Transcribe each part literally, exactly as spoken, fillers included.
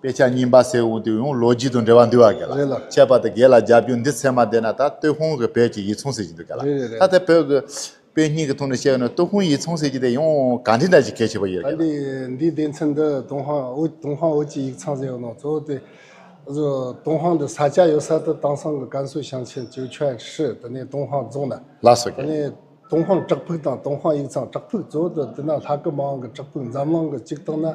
དཔེ་ཆ་རྙིང་པ་ཟེར་འོང་དུས་ཡང་ལོ་རྒྱུས་དང་འབྲེལ་བ་འདུག་བ་ག་ལ། རེད་ལ། ཁྱད་པར་དུ་རྒན་ལགས་རྒྱབ་སྐྱོར་འདི་ཚད་མ་བསྡད་ན་ད་ཏུན་ཧོང་གི་བོད་ཀྱི་ཡིག་ཚང་ཟེར་གྱི་འདུག་ག་ལ། རེད་རེད་རེད། ད་ལྟ་བོད་ཀྱི་དཔེ་རྙིང་གི་ཐོག་ནས་བཤད་ཡོད་ན་ཏུན་ཧོང་ཡིག་ཚང་ཟེར་གྱི་དེ་ཡང་ག་འདྲ་འདྲ་ཞིག་གལ་ཆེ་བ་ཡོད་ད་ག་ལ། འདི་འདིའི་སྡེ་ཚན་འདི་ཏུན་ཧོང་བོད་ཏུན་ཧོང་བོད་ཀྱི་ཡིག་ཚང་ཟེར་ཡོད་ནོ་གཙོ་བོ་དེ། བཟོ་ཏུན་ཧོང་འདི་ས་ཆ་ཡོད་ས་དེ་དེང་སང་གི་ཀན་སུའུ་ཞིང་ཆེན་ཅིའུ་ཆུན市དེ་ནས་ཏུན་ཧོང་རྫོང་ན། ལགས་སོ་དེ་རྒན། ནས་ཏུན་ཧོང་བྲག་ཕུག་དང་ཏུན་ཧོང་ཡིག་ཚང་། བྲག་ཕུག་གཙོ་བོ་དེ་དེ་ན་ལྷ་སྐུ་མང་གི་བྲག་ཕུག་འཛམ་གླིང་གི་གཅིག་བཏང་ན་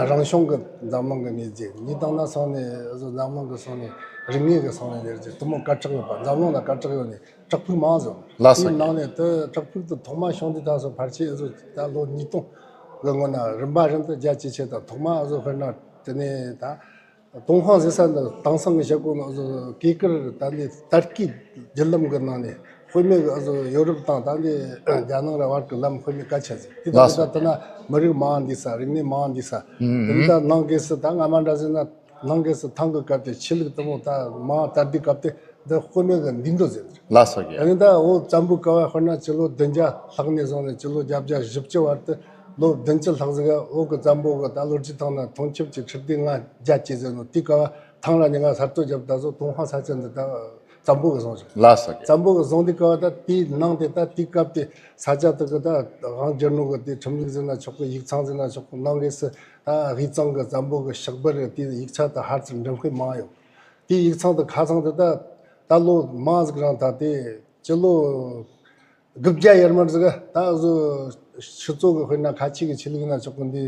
རང་བྱུང་གི་འཛམ་གླིང་གི་གནས་རྫས། གཉིས་བཏང་ན་སོང་ནས་བཟོ་འཛམ་གླིང་གི་སོང་ནས་རིག་གནས་གི་སོང་ནས་གནས་རྫས་དེ་མོ་སྐད་གྲགས་ཡོད་པ། འཛམ་གླིང་ལ་སྐད་གྲགས་ཡོད་ནས་བྲག་ཕུག་མང་བཟོ། ལགས་སོ་དེའི་ནང་ནས་དེ་བྲག་ཕུག་དེ་ཐོག་མ་བྱུང་དུས་ད་སོ་ཕལ་ཆེར་བཟོ་ད་ལོ་ཉིས་སྟོང་གི་སྔོན་ན་རིམ་པ་རིམ་དུ་རྒྱ་ཇེ་ཆེ་དང་ཐོག་མ་བཟོ་དཔེར་ན་དེ་ནས་ད། ཏུན་ཧོང་ཟེར་ས་འདི་དེང་སང་གི་བཤད་སྒོ་ནང་བཟོ་གུས་ཀར་ད་ནི་ཏར་ཀིའི་བརྒྱུད་ལམ་གི་ནང་ནས་དཔེ་མེད་གི་བཟོ་ཡོ་རོབ་དང་ད་ནི་རྒྱ་ནག་ར་བར་གི་ལམ་དཔེ་མེད་གལ་ཆེ་ཟིག་དེ་ལ་ལགས་སོ། ད་ལྟ་ན་མི་རིགས་མང་འདུས་ས། རིག་གནས་མང་འདུས་ས། ཨུམ། དེ་ནི་ད་ནང་སྒོས་སུ་ད་སྔ་མ་འདྲ་ཟེར་ན་ནང་སྒོས་སུ་ཐང་གི་སྐབས་དེ་ཆོས་ལུགས་དེ་མོ་ད་མང་དར་དུས་སྐབས་དེ་འདི་དཔེ་མེད་གི་འདུས་མདོ་ཟེར། ལགས་སོ་རྒན། ཨ་ནི་ད་འོ་བཙན་པོའི་སྐབས་དཔེར་ན་སྤྱི་ལོ་བདུན་བརྒྱ་ལྷག་ནས་བཟུང་ནས་སྤྱི་ལོ་བརྒྱད་བརྒྱ་བཞི་བཅུ་བར་དུ་ལོ་བདུན་ཅུ་ལྷག་ཟིག་ག་འོ་གི་བཙན་པོ་གི་ད་ལོ་རྒྱུས་ཐང་ན་ཐང་ཆུབ་ཀྱི་ཁྲི་སྡེ་ལྔ་བརྒྱ་བཅས་ཟེར་ནོ་དེའི་སྐབས་ཐང་ར་ཉི་ང་གསར་གཏོད་བརྒྱབ་ད་སོ་ཏུན་ཧོང་ས་ཆ་འདི་ད་བཙན་པོ་གི་བཟུང་ཞིང་། ལགས་སོ་རྒན། བཙན་པོ་གི་བཟུང་དུས་སྐབས་ད་དེའི་ནང་དེ་ད་དེའི་སྐབས་དེ་ས་ཆ་དེ་གི་ད་དབང་སྒྱུར་ནོ་གི་དེ་ཁྲིམས་ལུགས་ཟེར་ན་ཆོག་གི། ཡིག་ཚང་ཟེར་ན་ཆོག་གི། ནང་སྒོས་སུ་ད་དབུས་གཙང་གི་བཙན་པོ་གི་ཕྱག་དཔེ་རེད། དེའི་ཡིག་ཆ་ད་ཧར་ཚུར་འགྲེམས་སྤེལ་མང་ཡོད། དེའི་ཡིག་ཚང་དུ་ཁ་ཚང་དུ་ད་ད་ལོ་མང་ཟིག་རིང་ད་དེ་སྤྱི་ལོ་དགུ་བརྒྱ་ཡར་མར་ཟིག་ད་གཟོད་ཆུ་ཚོད་གི་དཔེར་ན་ཁ་ཆེ་གི་ཆོས་ལུགས་ན་ཆོག་གི་འདི་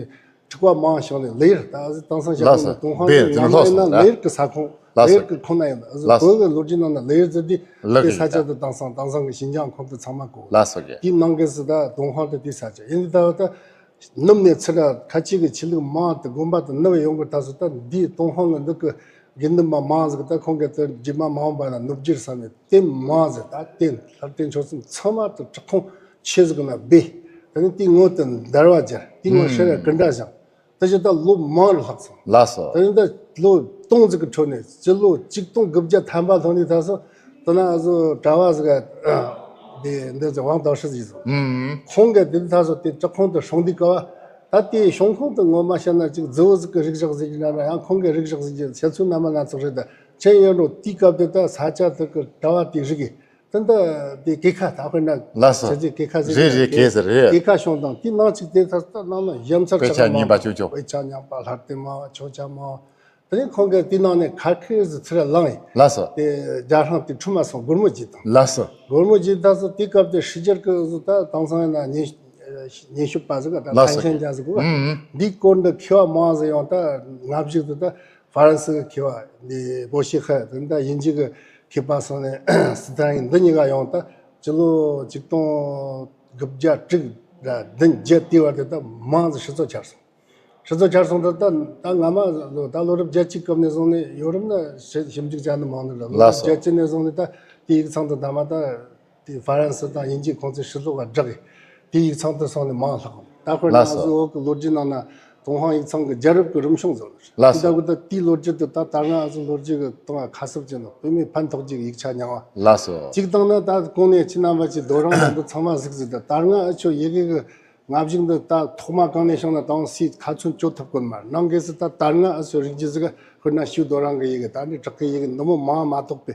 འཁྲུག་པ་མང་བྱུང་ནས་ལེ་ཡར་ད་གཟོད་དེང་སང་བཤད་ལགས་སོ། གོ་ནི་ཏུན་ཧོང་བེ་གི་དེ་ཡང་ན་ལྷོ་ཡིན་ན་སོང་ལེ་ཡར་གི་ས་ཁོངས། ལགས་ལེ་ཡར་གི་ཁོངས་ན་ཡིན། གཟོད་ལགས་སོ། བོད་གི་ལོ་རྒྱུས་ནང་ན་ལེ་ཡར་ཟེར་དུས་ལགས་དེ་ས་ཆ་དེ་དེང་སང་དེང་སང་གི་ཞིན་ཅང་ཁོངས་དུ་ཚང་མ་གོ། ལགས་སོ་རྒན། དེའི་ནང་གི་སུ་ད་ཏུན་ཧོང་དེ་དེའི་ས་ཆ་ཡིན། ད་ད་ནུབ་ནས་ཚུར་ཁ་ཆེ་གི་ཆོས་ལུགས་མང་དུ་དགོན་པ་དུ་ནུབ་ཡོང་གི་ད་སོ་ད་འདིའི་ཏུན་ཧོང་ལ་འདི་གི་དགེ་འདུན་པ་མང་ཟིག་ད་ཁོང་གི་དུ་རྗེས་མ་མ་འོངས་པ་ན་ནུབ་རྒྱུར་བསམ་ནས་དེ་མང་ཟིག་ད་དེ་ལྷར་བསྟེན་ཆོས་སེམས་ཚང་མ་དུ་གྲུབ་ཁོང་ཆེ་ཟིག་ན་སྦས། དེ་ནི་དེའི་ངོ་དུ་འདར་བ་སྦྱར། དེའི་ངོ་ཧྲེ་ར་ཀི་འདྲ་བཞག་ད་ཅི་ད་ལོ་མང་རུ་ལྷག་སོང་། ལགས་སོ། དེ་ནི་ད་ལོ་སྟོང་ཟིག་གི་འཕྲོ་ནས་སྤྱི་ལོ་གཅིག་སྟོང་དགུ་བརྒྱ་ཐམ་པ་ལྷོ་ནས་ད་སོ་ད་ན་ཨ་ཟོ་གྲྭ་བ་ཟིག་ག་དེ་འདི་ཚོ་དབང་དོ་ཧྲི་ཟིག་སོང་། ཁོང་གིས་དེ་ད་སོ་དེ་གྲུབ་ཁོང་དུ་སྲུང་དུས་སྐབས་ད་དེ་བྱུང་ཁུངས་དུ་ངོ་མ་བཤད་ན་ཅིག་རྫི་བོ་ཟིག་གི་རིགས་བཞག་ཟིག་ཡིན་ན་ཡང་ཁོང་གི་རིགས་བཞག་ཟིག་གི་བཤད་ཚུལ་རྣམ་པ་སྣ་ཚོགས་རེད། ད་ཆེན་ཡོད་འགྲོ་དེའི་སྐབས་དེ་ད་ས་ཆ་དེ་གི་གྲྭ་བ་དེ་རིགས་ཀྱི་ད་ད་དེ་གེ་ཁ་ད་དཔེར་ན་ལགས་སོ། ཟེར་གྱི་གེ་ཁ་ཟེར་རེད་རེད་གེ་ཟེར་རེད། གེ་ཁ་བྱུང་དང་དེ་ནང་གཅིག་དེ་ད་ད་ནང་ན་ཡ་མཚར་དཔེ་ཆ་རྙིང་པ་ཅུང་ཅུང་། དཔེ་ཆ་རྙིང་པ་ལྷར་བསྟེན་མང་ཆོས་ཆ་མང་། དེ་ནས་ཁོང་གིས་དེའི་ནང་ནས་ཁ་ཁེ་ཟི་ཚུར་བླངས་ཡིན། ལགས་སོ། དེ་རྒྱ་ཧྲང་དེ་འཁྲུལ་མ་སོང་སྒོར་མོ་བརྗེས་དང་། ལགས་སོ། སྒོར་མོ་བརྗེས་ད་སོ་དེའི་སྐབས་དེ་ཧྲི་ཇར་གི་ཟི་ད་དེང་སང་ཡིན་ན་ཉེ་ཉེ་ཤུབ་པ་ཟིག་ག་ད་ལགས་སོ། ཐན་ཤན་རྒྱ་ཟིག་གོ། ཨུམ་ཨུམ། འདིའི་སྐོར་འདི་མཁས་པ་མང་ཟིག་ཡོང་ད་ང་བཞུགས་དུ་ད་ཧྥ་རན་སི་གི་མཁས་པ་འདི་བོ་ཤི་ཧ་དེ་ད་དབྱིན་ཇི་གི་མཁས་པ་སོང་ནས་སི་ཐན་ཡིན་འདི་གཉིས་ཀ་ཡོང་ད་སྤྱི་ལོ་ཆིག་སྟོང་དགུ་བརྒྱ་དྲུག་ར་བདུན་བརྒྱད་དེའི་བར་དུ་ད་མང་ཟིག་ཧྲི་ཚོ་ཆར་སོང་། ཧྲི་ཚོ་ཆར་སོང་ད་ད་ད་ང་མ་ད་ལོ་རབས་བརྒྱད་ཅུ་སྐབས་ནས་བཟུང་ནས་ཡོ་རོབ་ན་ཞིབ་ཞིབ་འཇུག་བྱ་ནི་མང་ནི་རེད། ལོ་ལགས་རབས་སོ། བརྒྱད་ཅུ་ནས་བཟུང་ནས་ད་དེ་ཡིག་ཚང་དུ་ད་མ་ད་དེ་ཧྥ་རན་སི་དང་དབྱིན་ཇི་ཁོང་ཚོའི་ཧྲི་ཚོ་བ་བསྒྲགས་ཡིན། དེ་ཡིག་ཚང་དུ་སོང་ནས་མང་ལྷག་ད་དཔེར་ན་ལགས་སོ། ཨ་ཟུ་འོག་གི་ལོ་རྒྱུས་ནང་ན་ཏུན་ཧོང་ཡིག་ཚང་གི་རྒྱལ་རབས་ཀྱི་རིམ་བྱུང་བཟོ་ནི་རེད། ལགས་སོ། དེ་ད་གི་ད་དེའི་ལོ་རྒྱུས་དུ་ད་ད་སྔ་ཨ་ཟུ་ལོ་རྒྱུས་གི་སྟོང་བ་ཁ་གསབ་བྱས་ནོ་དཔེ་མེད་ཕན་ཐོགས་ཀྱི་ཡིག་ཆ་རྙིང་བ། ལགས་སོ། གཅིག་དང་ནི་ད་གོང་ནས་ཁྱེད་རྣམ་པ་ཀྱི་རྡོ་རིང་དང་འདི་ཚང་མ་གཟིགས་ཟིག་ད་ད་སྔ་ཨ་ཆོ་ཡི་གེ་གི་ང་བཞུགས་འདི་ད་ཐོག་མ་གང་ནས་བྱུང་ན་དང་སྲིད་ཁ་ཚོན་གཅོད་ཐུབ་ཀུན་མ་ནང་གི་སྲིད་ད་དར་ང་ཨ་སོ་རིག་རྒྱུ་ཟིག་དཔེར་ན་ཞུ་རྡོ་རང་གི་ཡི་གེ་ད་འདི་བྲག་གི་ཡི་གེ་འདི་མོ་མང་མ་གཏོགས་པའི་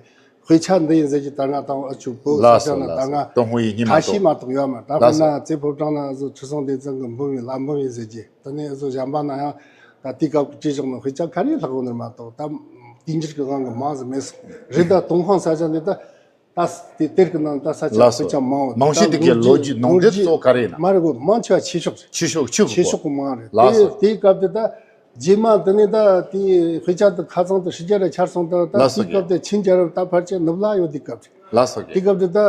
དཔེ་ཆ་འདི་ཡིན་ཟེར་གྱི་དར་ང་དང་ཨ་ཆུ་བོ་ལགས་ས་ཆ་སོ་ན་ལགས་དར་ང་སོ། ཏུན་ཧོང་ཡིག་རྙིང་མ་ཁ་ཤས་གཏོགས། མ་གཏོགས་ཡོད་མ་ད་དཔེར་ལགས་སོ། ན་རྩེ་ཕོ་བྲང་ན་ཨ་སོ་ཁྲི་སྲོང་ལྡེ་བཙན་གི་འབུམ་ཡིན་ལ་འབུམ་ཡིན་ཟེར་གྱི་དེ་ནས་ཨ་སོ་གཞན་པ་ན་ཡང་ད་དེའི་སྐབས་ཀྱི་བྲིས་བཞག་ནོ་དཔེ་ཆ་ཁ་རེ་ལྷག་ཡོད་ནི་མ་གཏོགས་ད་དེང་འགྱུར་གི་དབང་གི་མང་ཟིག་མེད་སོང་རེད། ད་ཏུན་ཧོང་ས་ཆ་འདི་ད། ད་དེ་དེར་གི་ནང་ད་ས་ཆ་ལགས་སོ། དཔེ་ཆ་མང་བོ་མང་ཤོས་དེ་གའི་ལོ་རྒྱུས་ནང་འདྲེན་གཙོ་ག་རེ་ཡིན་ན། མ་རེད་གོ་མང་ཆེ་བ་ཆོས་ཕྱོགས་རེད། ཆོས་ཕྱོགས་ཆོས་ཕྱོགས་གོ། མང་རེད། ལགས་སོ། དེ་དེའི་སྐབས་དེ་ད་རྗེས་མ་དེ་ནས་ད་དེ་དཔེ་ཆ་དེ་ཁ་ཚང་དེ་ཕྱི་རྒྱལ་ར་ཆར་སོང་ད་ད་ལགས་སོ་དེའི་སྐབས་དེ་ཆིན་རྒྱལ་རབས་ད་ཕལ་ཆེར་ནུབ་ལ་ཡོད་དེའི་སྐབས་རེད། ལགས་སོ། དེའི་སྐབས་དེ་ད་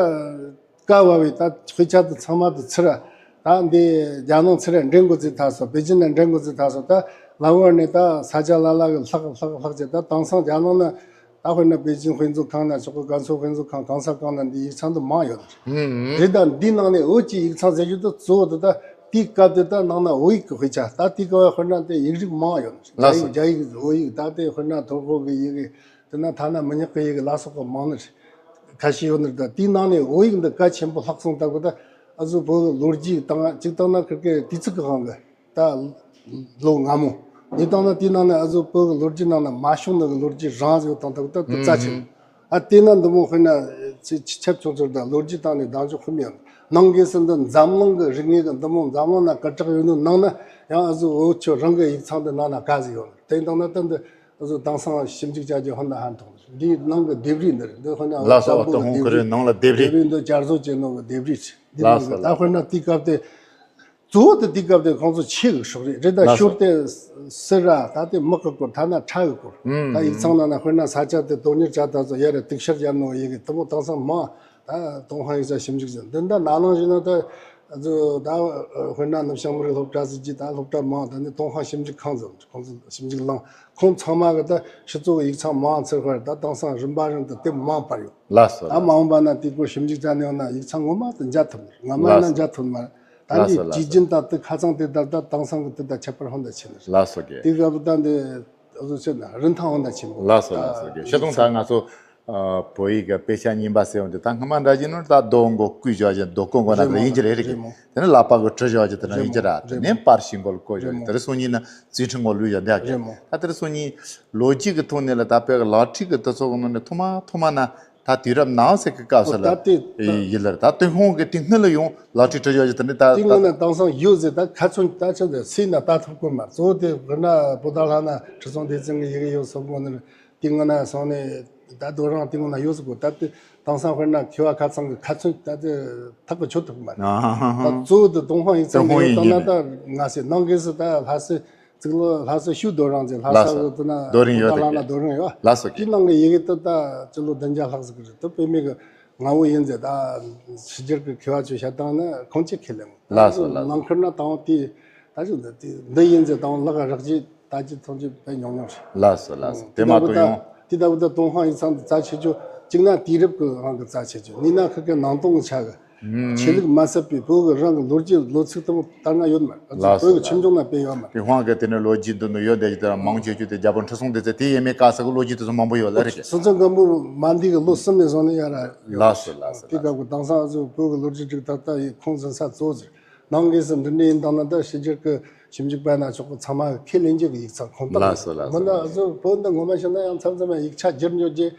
བཀའ་བབས་པའི་ད་དཔེ་ཆ་དེ་ཚང་མ་དེ་ཚུར་ར་ད་འདི་རྒྱ་ནང་ཚུར་ར་འདྲེན་དགོས་ཚེ་ད་སོ་པེ་ཅིན་ན་འདྲེན་དགོས་ཚེ་ད་སོ་ད་ལམ་བར་ནས་ད་ས་ཆ་ལ་ལ་གི་ལྷག་ལྷག་ལྷག་ཅེ་ད་དེང་སང་རྒྱ་ནང་ན། ད་དཔེར་ན་པེ་ཅིན་དཔེ་མཛོད་ཁང་ན་ཆོག་གི་ཀན་སུའུ་དཔེ་མཛོད་ཁང་གང་ས་གང་ན་འདི་ཡིག་ཚང་དུ་མང་ཡོད་རེད། ཨུམ་ཨུམ། རེད་ད་འདི་ནང་ནས་བོད་ཀྱི་ཡིག་ཚང་ཟེར་རྒྱུ་དུ་གཙོ་བོ་དེ་ད་དེའི་སྐབས་དེ་ད་ནང་ན་བོད་ཡིག་གི་དཔེ་ཆ་ད་དེའི་སྐབས་དཔེར་ན་དེ་ཡིག་རིགས་མང་ཡོད་རེད། ལགས་སོ། རྒྱ་ཡིག་རྒྱ་ཡིག་བོད་ཡིག་ད་དེ་དཔེར་ན་ཐོར་ཁུག་གི་ཡི་གེ་དེ་ན་ཐ་ན་མི་ཉག་གི་ཡི་གེ་ལ་སོགས་པ་མང་ནི་རེད། ཁ་ཤས་ཡོད་ནི་རེད། ད་དེའི་ནང་ནས་བོད་ཡིག་འདི་གལ་ཆེན་པོ་ལྷག་སོང་ལྟ་བུ་ད་ཨ་ཟུ་བོད་ལོ་རྒྱུས་དང་གཅིག་དང་ན་ཁིར་ཀའི་དུས་ཚིགས་གི་དབང་གི་ད་ལོ་སྔ་མོ། ཡིན་དང་ན་དེའི་ནང་ན་ཨ་ཟོ་བོད་ཀྱི་ལོ་རྒྱུས་ནང་ན་མ་བྱུང་ནི་གི་ལོ་རྒྱུས་རང་ཟིག་ཡོད་དང་ད་ད་ད་རྩ་ཆེ། ཨ་དེ་ན་འདི་མོ་དཔེར་ན་ཆེ་ཆེ་ཆེབ་ཆུང་ཆུང་དང་ལོ་རྒྱུས་སྟེང་ནས་གདེང་འཇོག་ཁུམ་ཡང་ནང་གི་སྲིད་འདི་འཛམ་གླིང་གི་རིག་གནས་ཀྱི་འདི་མོ་འཛམ་གླིང་ན་སྐད་གྲགས་ཡོད་ནོ་ནང་ན་ཡང་ཨ་ཟོ་བོད་ཆོས་རང་གི་ཡིག་ཚང་འདི་ནང་ན་ག་ཟིག་ཡོད་ནི་དེ་དང་ན་ད་འདི་ཨ་ཟོ་དེང་སང་ཞིབ་འཇུག་བྱ་རྒྱུ་ཧོན་ན་ཧན་ཐོག་འདིའི་ནང་གི་ལྡེབས་རིས་འདི་རེད། འདི་དཔེར་ན་ལགས་སོ། ཨ་ཏོང་ཧོང་ཁི་རེ་ནང་ལ་ལྡེབས་རིས། ལྡེབས་རིས་འདི་བསྐྱར་བཟོ་བྱས་ནོ་གི་ལྡེབས་རིས་རེད། འདི་ནང་གི་ལགས་སོ། ད་དཔེར་ན་དེའི་སྐབས་དེ། གཙོ་བོ་དེ་དེའི་སྐབས་དེ་ཁོང་ཚོ་ཆོས་གི་ཕྱོགས་རེད། རེད་ད་ལགས་སོ། ཤོར་དེ་སི་ར་ད་དེ་དམག་གི་སྐོར་ཐ་ན་ཁྲག་གི་སྐོར། ཨུམ། ད་ཡིག་ཚང་ནང་ན་དཔེར་ན་ས་ཆ་དེ་དོན་གཉེར་བྱ་ད་ཚོ་ཡ་རེ་དུག་ཤར་བྱ་ནོ་ཡི་གེ་དེ་མོ་དེང་སང་མང་། ད་ཏུན་ཧོང་ཡིག་ཚང་ཞིབ་འཇུག་ཟེར་འདི་འདྲ་ན་ནང་བཞིན་ན་ད་ཚོ་ད་དཔེར་ན་ནུབ་བྱང་མི་རིགས་སློབ་གྲྭ་ཟེར་གྱི་ད་སློབ་གྲྭ་མང་ད་ནི་ཏུན་ཧོང་ཞིབ་འཇུག་ཁང་ཟེར་ཁོང་ཚོ་ཞིབ་འཇུག་གླིང་ཁོང་ཚང་མ་གི་ད་སྤྱི་ཚོགས་ཡིག་ཚང་མང་ཚེ་དཔེར་ད་དེང་སང་རིམ་པ་རིང་དུ་དེ་མང་བར་ཡོད། ལགས་སོ། ད་མ་འོངས་པ་ན་དེ་སྐོར་ཞིབ་འཇུག་བྱ་ནས་ཡོང་ན་ཡིག་ཚང་ངོ་མ་དུ་མཇལ་ཐུབ་ནི་རེད། ང་མ་ཡིན་ན་ལགས་སོ། མཇལ་ཐུབ་ནི་མ་རེད། ད་ལགས་སོ། འདི་ལགས་སོ། དུས་རྒྱུན་ད་དུ་ཁ་ཚང་དེ་ལྟར་ད་དེང་སང་གི་དུ་ད་ཁྱད་པར་ཧོན་ད་ཆེ་ནི་རེད། ལགས་སོ་གི། དེ་ག་བུ་ད་འདི་ཨ་ཟོ་ཆེ་ན་རིན་ཐང་ཧོན་ད་ཆེན་པོ། ལགས་སོ། ལགས་སོ་གི། ད་ཤེས་དོན་ད་ང་ཚོ་ཨ་བོད་ཡིག་གི་དཔེ་ཆ་རྙིང་པ་ཟེར་བ་འདི་ད་སྔ་མ་འདྲ་བཞིན་ནོ་ད་རྡོ་མགོ་བརྐོས་བཞག་བཞིན་རྡོ་བརྐོས་མགོ་ན་རེད་མོ། ཡིན་གྱི་རེད་རེད་གི། རེད་མོ། དེ་ནས་ལག་པ་གི་བྲི་བཞག་བཞིན་དེ་ན་ཡིན་གྱི་ར། རེད་མོ། དེ་ནས་པར་ཤིང་མགོ་ལ་བརྐོས་བཞག་རེད་བཞིན་མོ། དེ་རེད་སོང་ཉིན་ན་རྩིས་ཁྲི་མགོ་ལུས་བཞག་འདི་ཡ་གི། རེད་མོ། ད་དེ་རེད་སོང་ཉིན་ལོ་རྒྱུས་ཀྱི་ཐོག་ནས་ལ་ད་བོད་ཀྱི་ལག་བྲིས་ཀྱི་དུས་ཚོད་ཀྱི་ནང་ནས་ཐོག་མ་ཐོག་མ་ན། ད་དུས་རབས་ནང་ཟེར་གི་སྐབས་སུ་ལ། ཨོ་ད་དེ་ད་ཡིན་ལ་ད་ཏུན་ཧོང་གི་དེ་སྔོན་ལ་ཡོང་ལག་བྲིས་བྲི་བཞག་བཞིན་དེ་ནི་ད་དེ་ད་སྔོན་ན་དེང་སང་ཡོད་ཟེར་ད་ཁ་ཚོན་ད་ཆ་ཟེར་སྲིད་ན་ད་ཐུབ་ཀྱི་མ་གཙོ་བོ་དེ་དཔེར་ན་བོད་ད་ལྷ་ན་ཁྲི་སྲོང་ལྡེ་བཙན་གྱི་ཡི་གེ་ཡོད་སོགས་པོ་ནི་དེ་སྔོན་ན་སོང་ནས་ད་རྡོ་རིང་དེ་སྔོན་ན་ཡོད་ཟེར་གོ། ད་དེ་དེང་སང་དཔེར་ན་མཁས་པ་ཁ་ཚང་གི་ཁ་ཚོན་ད་དེ་ཐག་གི་ཆོད་ཐུབ་ཀྱི་མ་རེད། ཨ་ཧ་ཧ། ད་གཙོ་བོ་དེ་ཏུན་ཧོང་ཡིག་ཚང་ཏུན་ཧོང་ཡིག་ཡོད་ད་ན་ད་ང་ཟེར་ནང་གི་སུ་ད་ལྷ་སྲས། གཙུག་ལག་ལྷ་ས་ཤུ་རྡོ་རིང་ཟེར་ལྷ་ལགས་ས་སོ། གི་དེ་ན་རྡོ་རིང་ཡོད་ད་ལ་ན་དེ་རྡོ་རིང་ཡོད། ལགས་སོ། དེ་ནང་གི་ཡི་གེ་དེ་ད་སྤྱི་ལོ་བདུན་བརྒྱ་ལྷག་ཟིག་རེད་དེ་དཔེ་མེད་གི་ང་བོ་ཡིན་ཟེར་ད་ཕྱི་རྒྱལ་གི་མཁས་པ་ཚོས་བཤད་སྟངས་ན་ཁོང་ཅི་ཁས་ལེན། ལགས་སོ་ལགས་སོ། ནང་ཁུལ་ན་དང་དེ་ད་ཅི་འདི་དེ་འདི་ཡིན་ཟེར་དང་ལག་རག་ཅི་ད་ཅི་ཐོན་ཅི་དཔེ་ཉུང་ཉུང་རེད། ལགས་སོ་ལགས་སོ། དེ་མ་གཏོགས་ཡོང་། དེ་ལྟ་བུ་ད་ཏུན་ཧོང་ཡིག་ཚང་དུ་རྩ་ཆེ་ཆོ་གཅིག་ན་དུས་རབས་གི་དབང་གི་རྩ་ཆེ་ཆོ་གཉིས་ན་ཁི་གི་ནང་དོན་གི་ཆ་གི་ཆོས་ལུགས་མ་ཟད་པའི་བོད་ཀྱི་རང་གི་ལོ་རྒྱུས་ལོ་ཚིགས་དང་ལྟར་ན་ཡོད་མ་རེད། ལགས་སོ། བོད་ཀྱི་ཁྱིམ་སྐྱོང་ན་དཔེ་ཡོད་མ་རེད། དེ་དབང་གི་དེ་ནས་ལོ་རྒྱུས་འདི་ནི་ཡོད་དེ་ཅི་ལྟར་མང་ཆེ་ཆོས་དེ་རྒྱ་བོད་ཁྲི་སྲོང་ལྡེ་བཙན་དེ་ཡས་མས་ག་ས་གི་ལོ་རྒྱུས་དེ་ཚོ་མང་པོ་ཡོད་ལ་རེད། སྲོང་བཙན་སྒམ་པོ་མ་འདས་ཀྱི་ལོ་གསུམ་ནས་བཟུང་ནས་ཡར་ཡོད། ལགས་སོ་ལགས་སོ། དེ་སྐབས་ཀྱི་དེང་སང་ཨ་ཟོ་བོད་ཀྱི་ལོ་རྒྱུས་སྒྲིག་ད་ལྟ་ཡི་ཁུངས་ཟིན་ས་གཙོ་བོ་ཟེར་ནང་གི་སུ་འདི་འདྲ་ཡིན་དང་ན་ད་ཕྱི་རྒྱལ་གྱི་ཞིབ་འཇུག་པ་ན་ཆོག་གི་ཚང་མ་ཁས་ལེན་རྒྱུ་གི་ཡིག་ཚང་ཁོངས་གཏོགས། ལགས་སོ་ལགས་སོ། མི་ན་ཨ་ཟོ་བོད་འདི་ངོ་མ་བཤད་ན་ཡང་མཚམས་མཚམས་ཡིག་ཆ་བསྒྱུར་འགྱོ་རྒྱུ།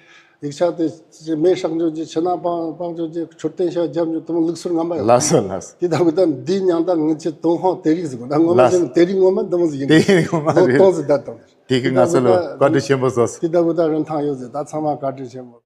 ཡིག་ཆ་དེ་མེ་བསྲེག་འཇོག་རྒྱུ་ཕྱི་ནང་སྤང་སྤང་འཇོག་རྒྱུ་མཆོད་རྟེན་ཞབས་རྒྱབ་འཇོག་དུ་མོ་ལུགས་སྲོལ་ངན་པ་ཡོད། ལགས་སོ་ལགས་སོ། དེ་ལྟ་བུ་ད་འདིའི་ཉང་ད་ངི་ཆེ་ཏུན་ཧོང་དེ་རིགས་ཟེར་གོ་ད་ངོ་མ་ལགས་སོ། བྱས་ན་དེ་རིགས་ངོ་མ་འདི་མོ་ཟིག་ཡིན། དེ་ཡིན་ངོ་མ་ལོ་རེད། སྟོང་ཟིག་ད་དང་། དེ་གི་ང་ཚོ་ལ་བཀའ་དྲིན་ཆེན་པོ་ཟོས། དེ་ལྟ་བུ་ད་རིན་ཐང་ཡོད་ཟེར་ད་ཚང་མ་བཀའ་དྲིན་ཆེན་པོ།